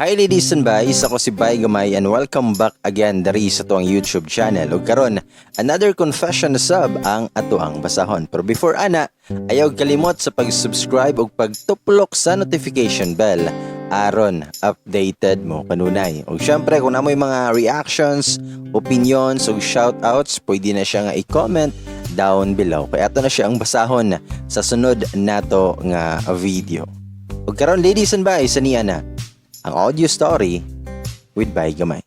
Hi, ladies and guys, ako si Bay Gamay and welcome back again diri sa atuang YouTube channel. Ug karon, another confession sub ang atuang basahon. Pero before ana, ayaw kalimot sa pag-subscribe ug pagtuplok sa notification bell aron updated mo kanunay. Ug syempre, kung naa moy mga reactions, opinions ug shoutouts, pwede na siya nga i-comment down below. Kaya ato na siya ang basahon sa sunod nato nga video. Ug karon, ladies and guys, sa niya na ang audio story with Bay Gamay.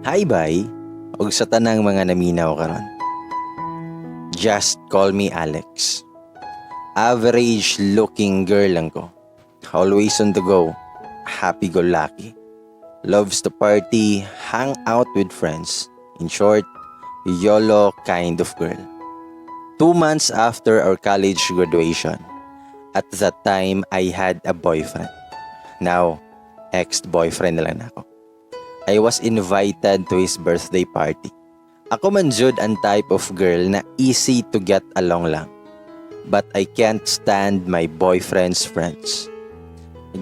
Hi, Bay, ug sa tanang mga naminaw karon. Just call me Alex. Average looking girl lang ko. Always on the go. Happy-go-lucky. Loves to party, hang out with friends. In short, YOLO kind of girl. 2 months after our college graduation, at that time, I had a boyfriend. Now, ex-boyfriend na lang nako. I was invited to his birthday party. Ako man jud ang type of girl na easy to get along lang. But I can't stand my boyfriend's friends.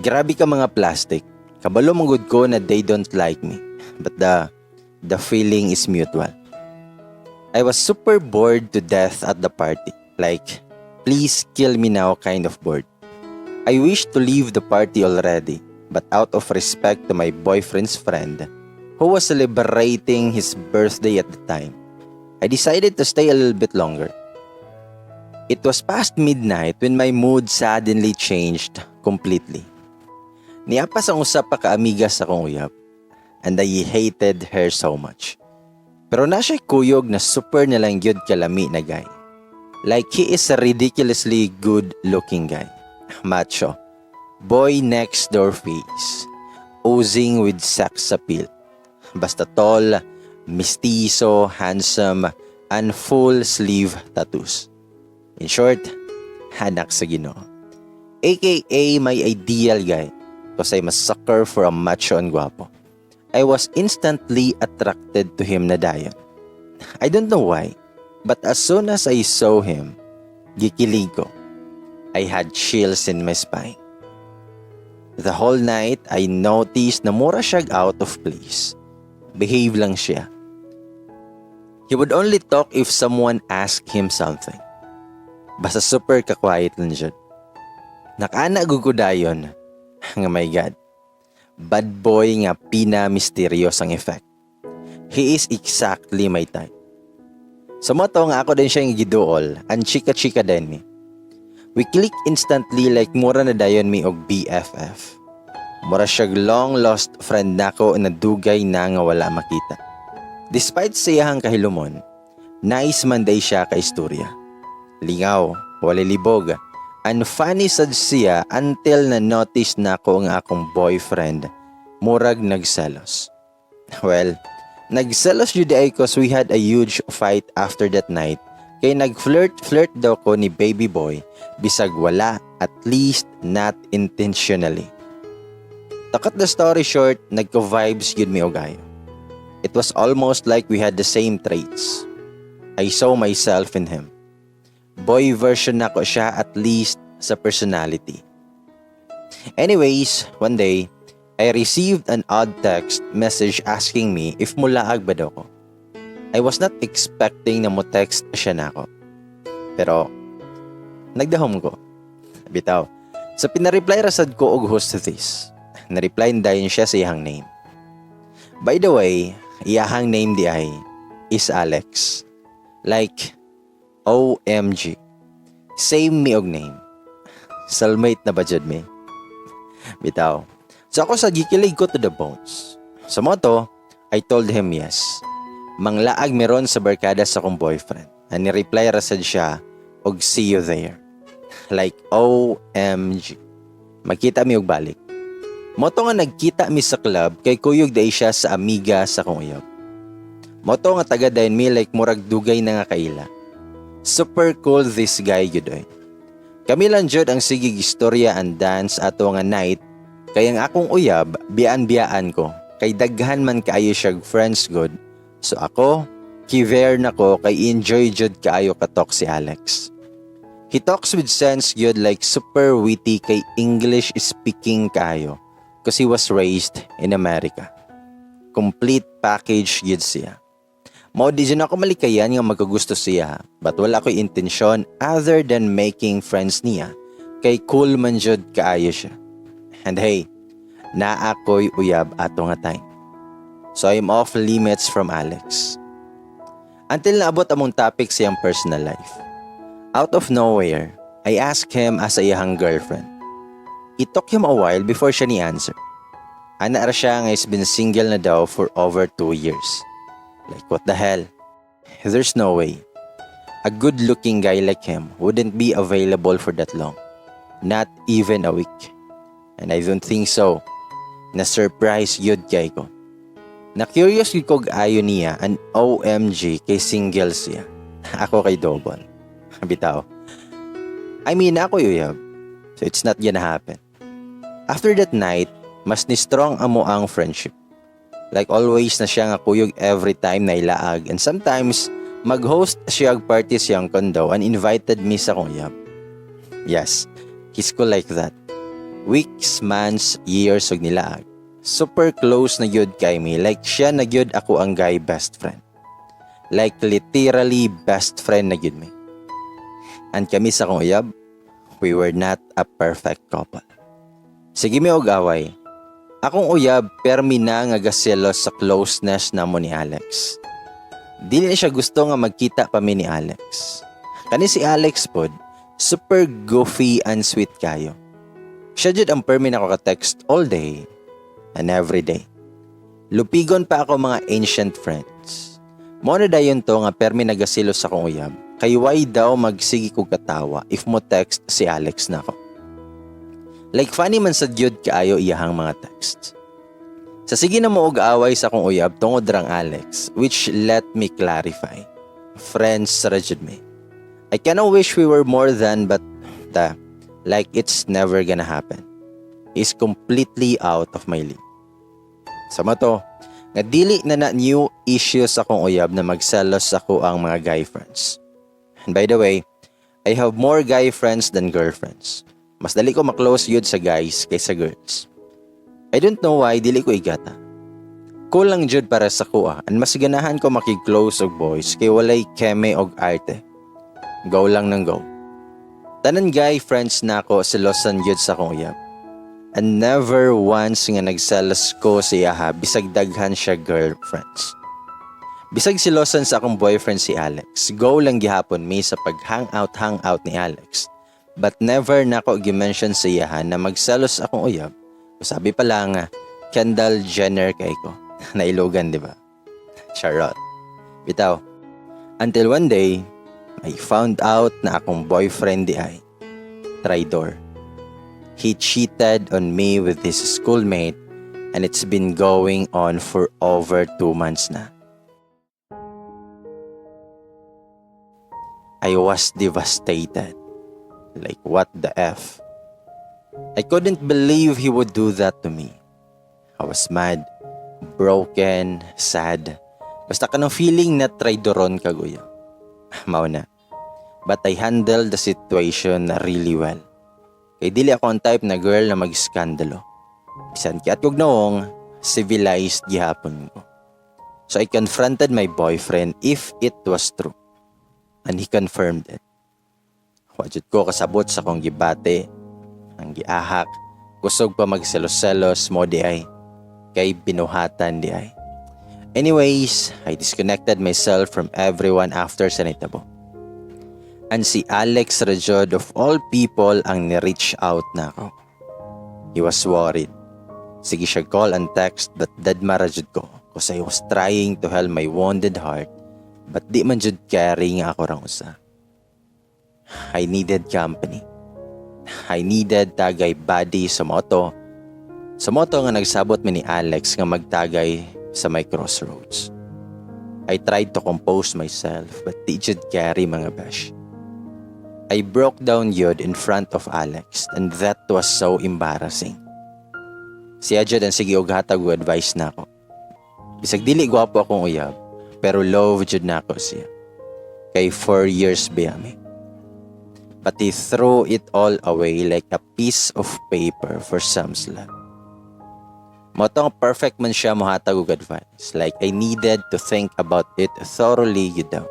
Grabe ka mga plastic. Kabalo man gud ko na they don't like me. But the feeling is mutual. I was super bored to death at the party. Like, please kill me now kind of bored. I wish to leave the party already, but out of respect to my boyfriend's friend, who was celebrating his birthday at the time, I decided to stay a little bit longer. It was past midnight when my mood suddenly changed completely. Niapas ang usa pa ka amiga sa akong uyab, and I hated her so much. Pero naa siya kuyog na super na lang gyud kalami na guy. Like, he is a ridiculously good looking guy. Macho. Boy next door face. Oozing with sex appeal. Basta tall, mestizo, handsome, and full sleeve tattoos. In short, anak sa Ginoo. AKA my ideal guy. 'Cause I'm a sucker for a macho and guwapo. I was instantly attracted to him na dayon. I don't know why, but as soon as I saw him, gikilig ko. I had chills in my spine. The whole night, I noticed na mura siya out of place. Behave lang siya. He would only talk if someone asked him something. Basta super ka-quiet lang siya. Nakaana gud ko dayon nga my God. Bad boy nga pina-mysterious ang effect. He is exactly my type. Sa mao to nga ako din siya yung giduol, ang chika-chika din mi. We click instantly, like mura na dayon mi og BFF. Mura siya long lost friend nako na dugay na nga wala makita. Despite sa iyahang kahilumon, nice man diay siya ka istorya. Lingaw, wala libog, and funny sad siya until na notice nako nga akong boyfriend murag nagselos. Well, nagselos jud ay 'cause we had a huge fight after that night kay nag-flirt-flirt daw ko ni baby boy bisag wala, at least not intentionally. To cut the story short, nagko-vibes gyud mi og ayo. It was almost like we had the same traits. I saw myself in him. Boy version nako siya, at least sa personality. Anyways, one day, I received an odd text message asking me if mulaag ba daw ko. I was not expecting na mo text siya nako. Pero, nagdahom ko. Bitaw. Sa pinareply ra sad ko og "Who's this?" Na-reply dayon siya sa iyang name. By the way, iyahang name diay is Alex. Like, OMG. Same mi og name. Soulmate na ba jud mi? Bitaw. So ako sa gikilig ko to the bones. Sa mao to, I told him yes. Manglaag mi ron sa barkada sa akong boyfriend. And ni-reply ra sad siya og "See you there." Like, OMG. Magkita mi og balik. Mao to nga nagkita mi sa club kay kuyog diay siya sa amiga sa akong uyab. Mao to nga taga dayon mi, like murag dugay na nga kaila. Super cool this guy gyud oy. Kami lang jud ang sige istorya and dance ato nga night kay ang akong uyab biyaan-biyaan ko kay daghan man kaayo siya friends gud. So ako, kiver na ko kay enjoy jud kaayo katalk si Alex. He talks with sense gyud, like super witty kay English speaking kayo because he was raised in America. Complete package gyud siya. Mao di jud ako malikayan nga magkagusto siya, but wala ko'y intensyon other than making friends niya kay cool man jud kaayo siya. And hey, naa ko'y uyab ato nga time. So I'm off limits from Alex. Until naabot among topic sa iyang personal life. Out of nowhere, I asked him asa iyahang girlfriend. It took him a while before siya ni answer. Ana ra siya nga he's been single na daw for over 2 years. Like, what the hell? There's no way. A good-looking guy like him wouldn't be available for that long. Not even a week. And I don't think so. Na-surprise gyud kay ko. Na-curious gyud kog ayo niya and OMG kay single siya. Ako kay double. Bitaw. I mean, ako uyab. So it's not gonna happen. After that night, mas ni strong amo ang friendship. Like always na siya nga kuyog every time na ilaag and sometimes mag-host siya og party siyang condo and invited me sa akong uyab. Yes, he's cool like that. Weeks, months, years og nilaag. Super close na gyud kay mi, like siya na gyud ako ang guy best friend. Like literally best friend na gyud mi. And kami sa akong uyab, we were not a perfect couple. Sige mi og away. Akong uyab permi na nga gaselos sa closeness namo ni Alex. Dili na siya gusto nga magkita pa mi ni Alex. Kani si Alex pod, super goofy and sweet kayo. Siya jud ang permi nako ka-text all day and every day. Lupigon pa ako mga ancient friends. Mo na dayon to nga permi nagasilos sa akong uyab. Kay why daw magsigi kog katawa if mo text si Alex nako? Like funny man sad gyud kaayo iyahang mga texts. Sa sige na mo og away sa akong uyab tungod rang Alex, which let me clarify. Friends ra jud mi. I kinda wish we were more than, but the like it's never gonna happen. He's completely out of my league. Sa mato, nga dili na na new issues sa akong uyab na magselos ako ang mga guy friends. And by the way, I have more guy friends than girlfriends. Mas dali ko maklose yun sa guys kaysa girls. I don't know why, dili ko igata. Cool lang jud para sa kuha and mas ganahan ko makig-close og boys kay walay keme og arte. Go lang ng go. Tanan guy friends nako selosan jud sa akong uyab. And never once nga nagselos ko sa iyaha bisag daghan siya girlfriends. Bisag silosan sa akong boyfriend si Alex, go lang gihapon mi sa pag-hangout hangout ni Alex. But never nako gi-mention sa iyaha na magselos akong uyab. Sabi pa lang, Kendall Jenner kay ko. Nailogan, di ba? Charot. Bitaw. Until one day, I found out na akong boyfriend di ay traidor. He cheated on me with his schoolmate and it's been going on for over 2 months na. I was devastated. Like, what the F? I couldn't believe he would do that to me. I was mad, broken, sad. Basta kanang feeling na traidoron ka guya. Mao na. But I handled the situation really well. Kay dili ako ang type na girl na mag-skandalo. Bisan kiat kog noong, civilized gihapon ko. So I confronted my boyfriend if it was true. And he confirmed it. Wa jud ko kasabot sa akong gibati, ang giahak, kusog pa magselos-selos mo di ay, kay binuhatan di ay. Anyways, I disconnected myself from everyone after sa nitabo. And si Alex ra jud of all people ang ni-reach out na ako. He was worried. Sige siya call and text but deadma ra jud ko 'cause I was trying to heal my wounded heart but di man jud carry nga ako rang usa. I needed company. I needed tagay buddy sa moto. Sa moto nga nagsabot mi ni Alex nga magtagay sa may crossroads. I tried to compose myself but di jud carry, mga besh. I broke down yun in front of Alex and that was so embarrassing. Siya jud ang sige og hatag og advice nako. Bisag dili gwapo akong uyab, pero love jud nako siya. Kay 4 years biya mi. But he threw it all away like a piece of paper for some slut. Mao tong perfect man siya mohatag og advice. Like I needed to think about it thoroughly yun daw.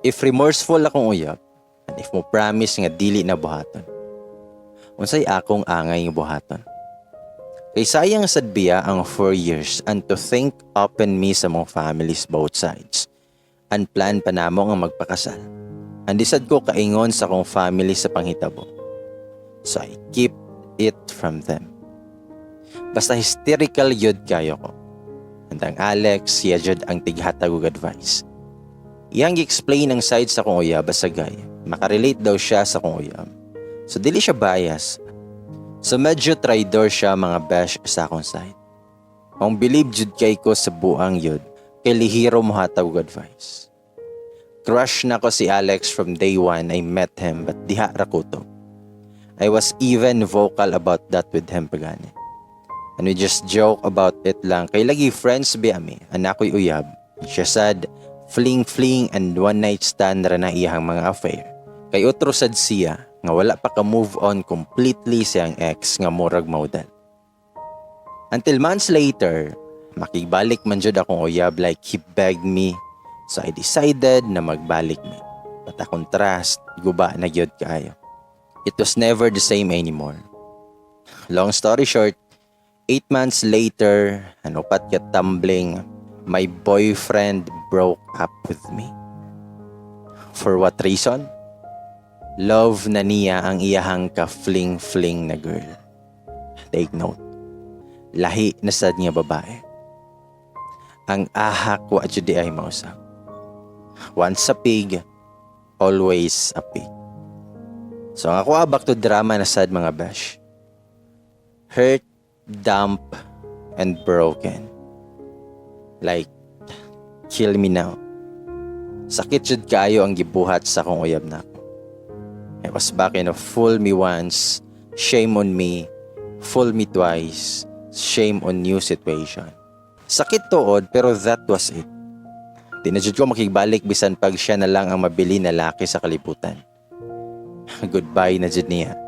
If remorseful akong uyab, and if mo promise nga dili na buhaton. Unsay akong angay nga buhaton? Kay sayang sad biya ang 4 years and to think open me sa mga families both sides. And plan pa namo nga magpakasal. And di sad ko kaingon sa akong family sa panghitabo. So I keep it from them. Basta hysterical yun kayo ko. And ang Alex, siya jud ang tighatag og advice. Iyang gi-explain ang side sa akong uyab asagay. Makarelate daw siya sa akong uyab. So dili siya bias. So medyo traidor siya, mga besh, sa akong side. Ang believe jud kay ko sa buang yun, kay lihiro mohatag og advice. Crush na ko si Alex from day one I met him, but diha ra kutob. I was even vocal about that with him pagani. And we just joke about it lang kay lagi friends biya mi, and ako'y uyab. Siya sad, fling fling and one night stand ra na iyang mga affair. Kay otro sad siya nga wala pa ka move on completely siyang ex nga murag maudal. Until months later, makigbalik man jud akong uyab like he begged me. So I decided na magbalik mi. But akong trust, guba na gyud kaayo. It was never the same anymore. Long story short, 8 months later, ano pat ka tumbling, my boyfriend broke up with me. For what reason? Love na niya ang iyahang ka-fling-fling na girl. Take note. Lahi na sad niya babae. Ang ahak wa jud di ay mausap. Once a pig, always a pig. So ang ako, back to drama na sad, mga besh. Hurt, dump, and broken. Like, kill me now. Sakit jud kaayo ang gibuhat sa akong uyab nako. I was back in a fool me once, shame on me, fool me twice, shame on you situation. Sakit tuod, pero that was it. Di na jud ko makigbalik bisan pag siya na lang ang mabili na laki sa kalibutan. Goodbye na jud niya.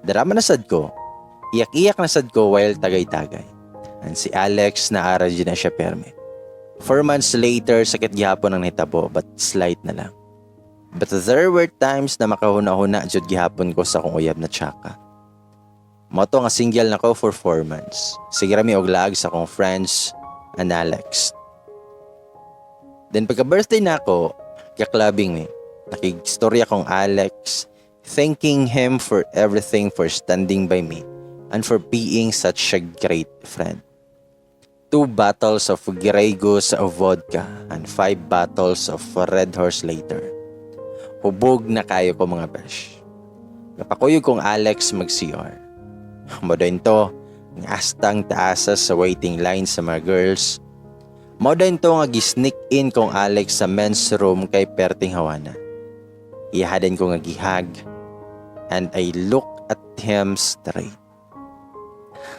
Drama na sad ko. Iyak-iyak na sad ko while tagay-tagay. And si Alex na ara jud na siya perme. 4 months later, sakit gihapon ang nahitabo but slight na lang. But there were times na makahuna-huna jud gihapon ko sa akong uyab na tsaka. Mao to nga single na ko for 4 months. Sige ra mi og laag sa akong friends and Alex. Then pagka birthday na ako, ka-clubbing mi. Nakigstorya kong Alex, thanking him for everything, for standing by me and for being such a great friend. Two bottles of Grey Goose vodka and five bottles of Red Horse later. Hubog na kayo ko, mga besh. Napakuyog kong Alex mag-CR. Mao to, nga astang taasa sa waiting line sa mga girls. Mao to nga gi-sneak in kong Alex sa men's room kay perting hawana. Iyahaden ko nga gihag and I look at him straight.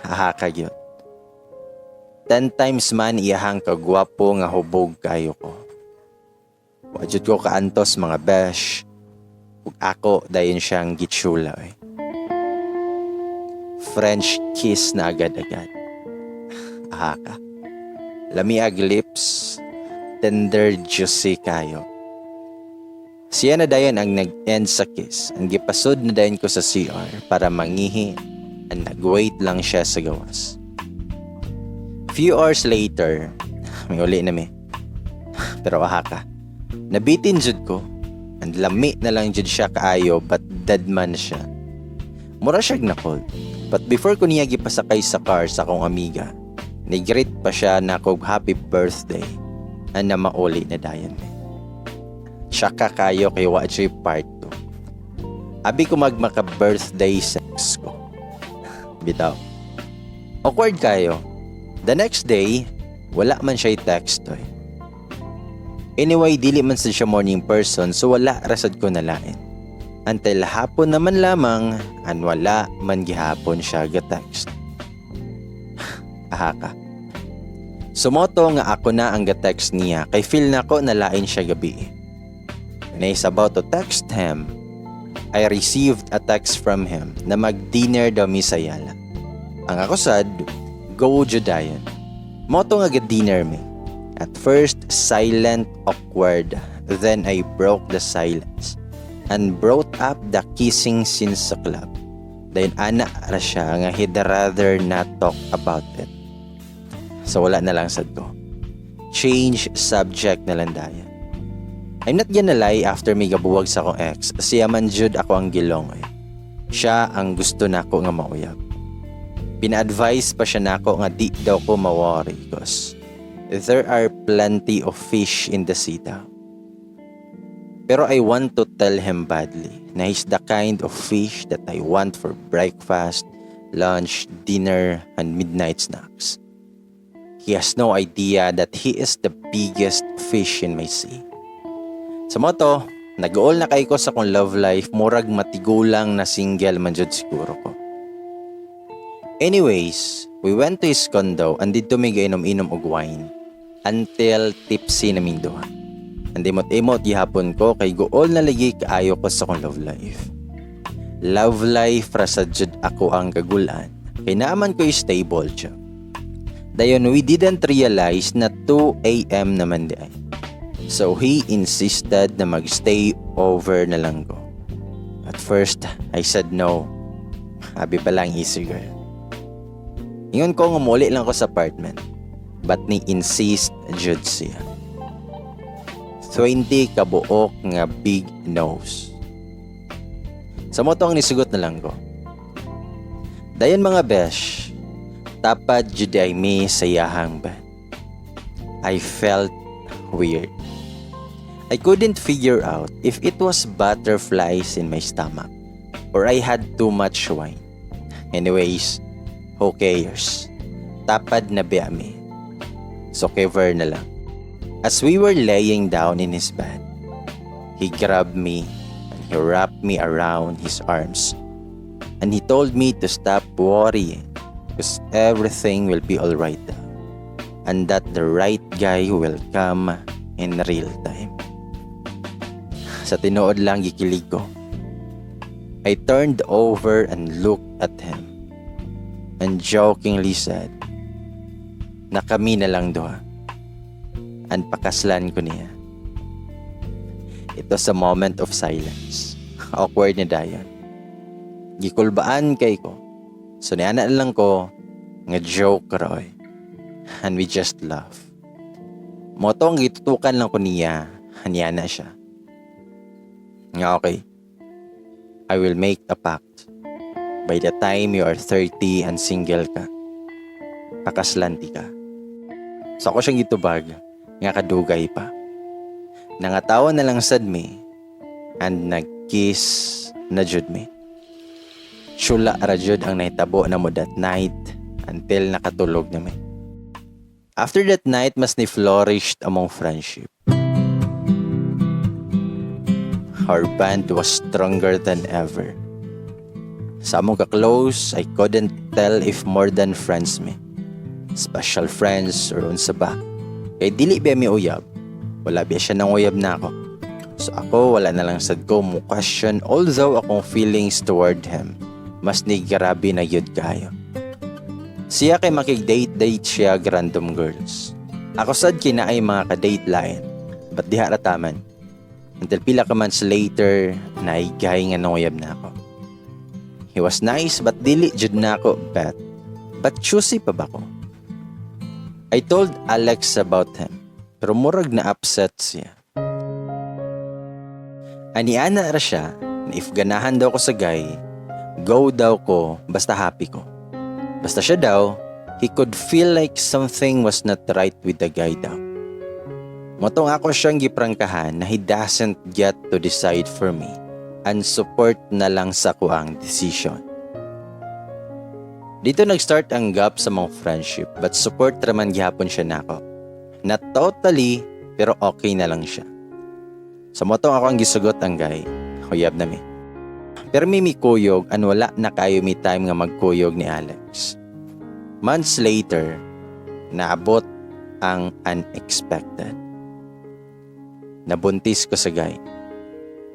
Ahaka yun. 10 times man iyahang kagwapo nga hubog kayo ko. Wa jud ko kaantos, mga besh. Ug ako dayon siyang gitsula eh. French kiss na agad-agad. Ahaka. Lamiag lips, tender juicy kayo. Siya na dayon ang nag-end sa kiss. Ang gipasud na dayon ko sa CR para mangihi and nag-wait lang siya sa gawas. Few hours later, may uli na mi. Pero ahaka. Nabitin jud ko. And lami na lang jud siya kaayo but dead man siya. Mura siya na cold. But before ko niya gipasakay sa car sa akong amiga, ni-greet pa siya na og happy birthday and na mauli na dayon mi. Tsaka kayo kay wa part 2. Abi ko mag maka-birthday sex ko. Bitaw. Awkward kayo. The next day, wala man siya text oy. Anyway, dili man sad siya morning person so wala rasad ko nalain. Until hapon naman lamang, and wala man gihapon siya ga-text. Ahaka. Sumoto nga ako na ang ga-text niya kay feel na ko nalain siya gabi. When I is about to text him, I received a text from him na mag-dinner daw mi sa Ayala. Ang ako sad, go jud dayon. Mao to nga dinner mi. At first, silent, awkward. Then I broke the silence and brought up the kissing scene sa club. Then ana ra siya nga he'd rather not talk about it. So wala na lang sad ko. Change subject na lang dayon. I'm not gonna lie, after mi gabuwag sa akong ex, siya man jud ako ang gilongoy. Siya ang gusto nako nga mauyab. Pina-advise pa siya nako nga di daw ko ma-worry because there are plenty of fish in the sea daw. Pero I want to tell him badly na he's the kind of fish that I want for breakfast, lunch, dinner, and midnight snacks. He has no idea that he is the biggest fish in my sea. Sa mao to, nag-uol na kay ko sa akong love life, murag matigulang na single man jud siguro ko. Anyways, we went to his condo and didto mi gainom-inom og wine until tipsy na ming duha. And imot-imot gihapon ko kay guol na lagi kaayo ko sa akong love life. Love life ra sad jud ako ang kagulan kay naaman ko stable siya. Dayon we didn't realize na 2 a.m. naman di ay. So he insisted na magstay over na lang ko. At first, I said no. Abi pa lang easy girl. Ingon ko nga muli lang ko sa apartment. But ni insist jud siya. 20 kabuok nga big nose. Sa mao to ang nisugot na lang ko. Dayon, mga besh, tapad jud ay mi sa iyahang bed. I felt weird. I couldn't figure out if it was butterflies in my stomach or I had too much wine. Anyways, who cares? Tapad na biya mi. So cover na lang. As we were laying down in his bed, he grabbed me and he wrapped me around his arms. And he told me to stop worrying because everything will be alright now. And that the right guy will come in real time. Sa tinuod lang, gikilig ko. I turned over and looked at him and jokingly said na kami na lang duha and pakaslan ko niya. It was a moment of silence. Awkward na dayon. Gikulbaan kay ko. So niana na lang ko nga joke ra oy. And we just laugh. Mao to ang gitutukan lang ko niya, niya na siya. Nga okay. I will make a pact. By the time you are 30 and single ka, pakaslan tika. So ako siyang gitubag nga kadugay pa. Nangatawa na lang sad mi and nag-kiss na jud mi. Chula ra jud ang nahitabo namo that night until nakatulog na mi. After that night, mas ni flourished among friendship. Our band was stronger than ever. Sa among ka-close, I couldn't tell if more than friends mi. Special friends or unsa ba. Kay dili ba mi uyab? Wala ba siya nang uyab na ako. So ako, wala na lang sad ko mo question, although akong feelings toward him mas ni grabe na yun kayo. Siya kay makig-date-date siya random girls. Ako sad kinaay mga ka-date lain. But diha ra taman. Until pila ka months later, naigay nga nanguyab na ako. He was nice but dili jud na ako bet. But choosy pa ba ko? I told Alex about him, pero murag na upset siya. Aniana ra siya na if ganahan daw ko sa guy, go daw ko basta happy ko. Basta siya daw, he could feel like something was not right with the guy daw. Mao tong ako siyang giprangkahan na he doesn't get to decide for me and support na lang sa kuang decision. Dito nag-start ang gap sa mga friendship, but support raman gihapon siya nako. Not totally, pero okay na lang siya. Sa mao tong ako ang gisugot ang guy, uyab na mi. Pero mi mikuyog and wala na kayo mi time nga magkuyog ni Alex. Months later, naabot ang unexpected. Nabuntis ko sa guy.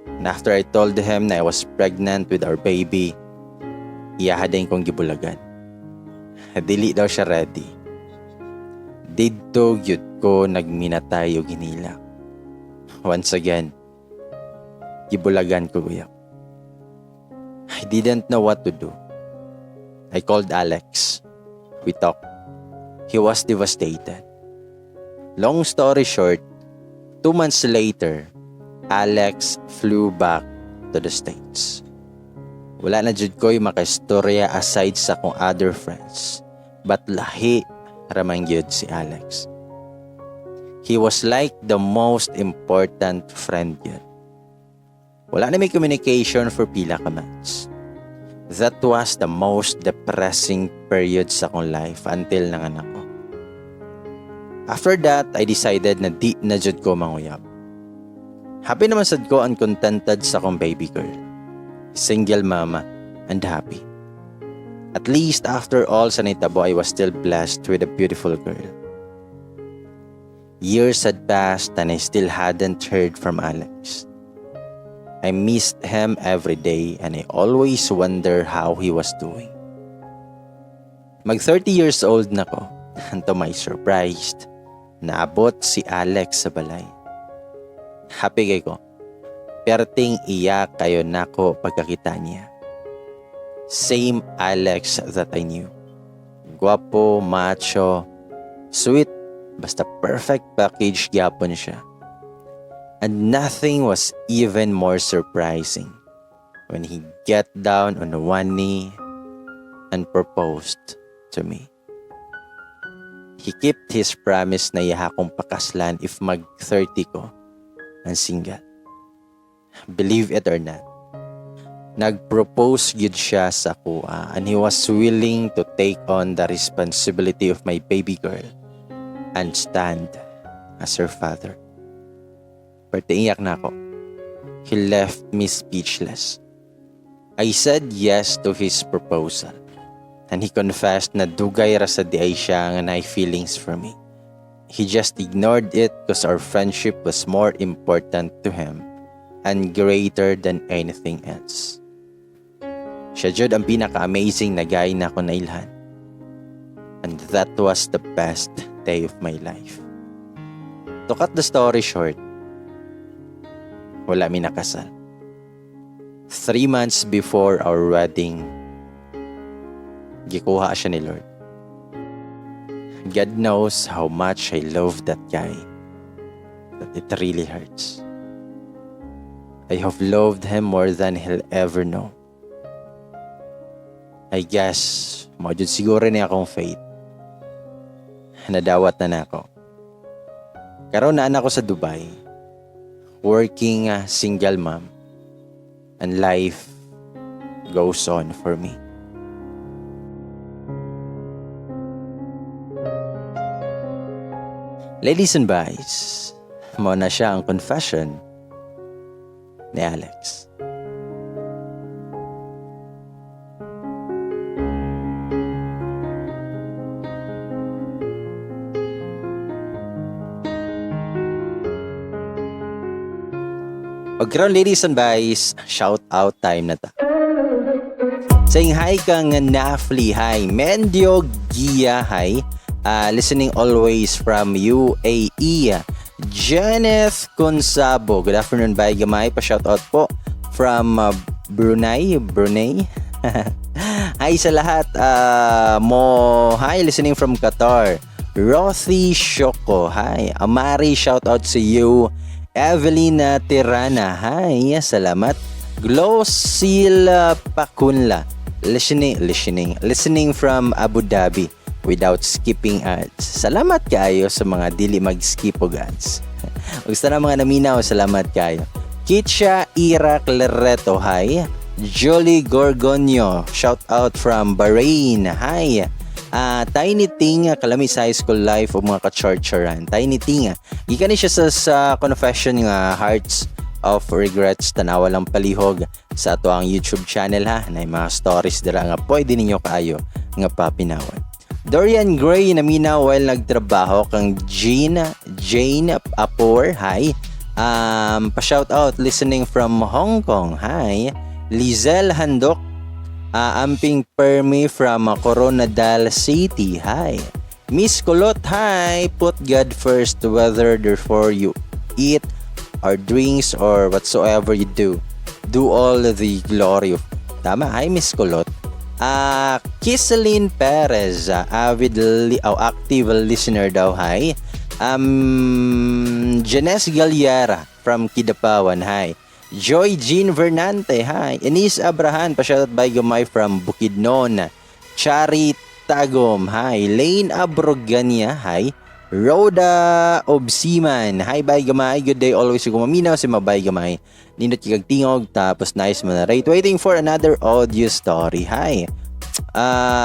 And after I told him na I was pregnant with our baby, iyaha din kong gibulagan. Dili daw siya ready. Didto gyud ko nagminatay og hinilak. Once again, gibulagan ko guyab. I didn't know what to do. I called Alex. We talked. He was devastated. Long story short, 2 months later, Alex flew back to the States. Wala na jud ko'y makaistorya aside sa akong other friends. But lahi raman gyud si Alex. He was like the most important friend gyud. Wala na may communication for pila ka months. That was the most depressing period sa akong life until nanganak ko. After that, I decided na di na jud ko manguyab. Happy naman sad ko and contented sa akong baby girl. Single mama and happy. At least after all sa nitabo, I was still blessed with a beautiful girl. Years had passed and I still hadn't heard from Alex. I missed him every day and I always wonder how he was doing. Mag 30 years old na ko, and to my surprise, naabot si Alex sa balay. Happy kay ko. Perting iyak kayo nako pagkakita niya. Same Alex that I knew. Guwapo, macho, sweet, basta perfect package gyapon siya. And nothing was even more surprising when he get down on one knee and proposed to me. He kept his promise na iya akong pakaslan if mag 30 ko and single. Believe it or not, nag-propose gyud siya sa akoa and he was willing to take on the responsibility of my baby girl and stand as her father. Perti iyak na ako. He left me speechless. I said yes to his proposal. And he confessed na dugay ra sa diay siya nga naay feelings for me. He just ignored it because our friendship was more important to him and greater than anything else. Siya jud ang pinaka-amazing na guy na ako nailhan. And that was the best day of my life. To cut the story short, wala mi nakasal. 3 months before our wedding, gikuha siya ni Lord. God knows how much I love that guy, that it really hurts. I have loved him more than he'll ever know. I guess, mao jud siguro ni akong fate. Nadawat na nako. Karon naa na ko sa Dubai, working single mom, and life goes on for me. Ladies and boys, mao na siya ang confession ni Alex. Pagkaroon, ladies and boys, shout out time na ta. Saying hi kang Nafli, hi. Mendio Gia, hi. Listening always from UAE. Jeneth Consabo, good afternoon, bye gamay. Pa-shout out po from Brunei, Brunei. Hi sa lahat. Mo, hi, listening from Qatar. Rothy Shoko, hi. Amari, shout out to you. Evelina Tirana, hi. Salamat. Glosil Pakunla, listening, listening, listening from Abu Dhabi without skipping ads. Salamat kaayo sa mga dili mag-skip og ads. Gusto na mga naminaw, salamat kaayo. Kitcha Ira Clareto, hi. Jolie Gorgonio, shout out from Bahrain, hi. Tiny Ting, kalami sa high school life o mga ka-charcharan. Tiny Ting, gikan ni siya sa confession nga Hearts of Regrets. Tanawa lang palihog sa ato ang YouTube channel ha, na mga stories dira nga pwede ninyo kaayo nga papinawan. Dorian Gray, naminaw while nagtrabaho. Kang Jean Jane Apor, hi. Pa-shout out, listening from Hong Kong. Hi. Lizelle Handok. Amping Permi from Coronadal City. Hi. Miss Kulot, hi. Put God first, whether therefore you eat or drinks or whatsoever you do. Do all the glory of. Tama. Hi, Miss Kulot. Kiseline Perez, avid oh, active listener daw, hi. Jenes Galliera from Kidapawan, hi. Joy Jean Vernante, hi. Enis Abrahan, pa-shoutout, Bay Gamay, from Bukidnon. Chari Tagom, hi. Lane Abrogania, hi. Rhoda Obsiman, hi, Bay Gamay, good day always gumaminaw si Mabay Gamay. Nindot kag tingog, tapos nice mo na rate. Waiting for another audio story. Hi.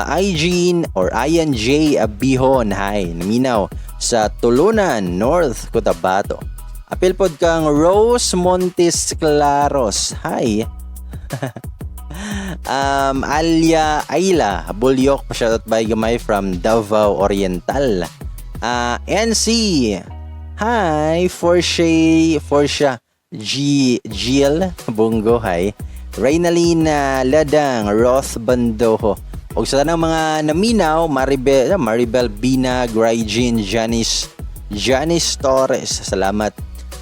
Igene or Ian J. Abihon, hi. Naminaw sa Tulunan, North Cotabato. Apil pod kang Rose Montes Claros. Hi. Alia Ayla Bulyok, shoutout, Bay Gamay, from Davao Oriental. NC. Hi, for siya G Jill Bungo, hi. Reynalina Ladang, Roth Bandoho. Og sa tanang mga naminaw, Maribel, Maribel Binag, Raijin, Janice, Janice Torres. Salamat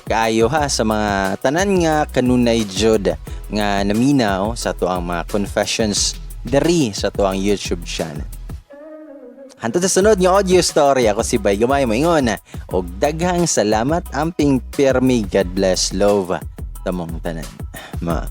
kaayo ha sa mga tanan nga kanunay jud nga naminaw sa atoang mga confessions diri sa atoang YouTube channel. Hantod sa sunod nga audio story, ako si Bay Gamay, moingon og daghang salamat, amping pirmi, God bless, love tamong tanan. Ma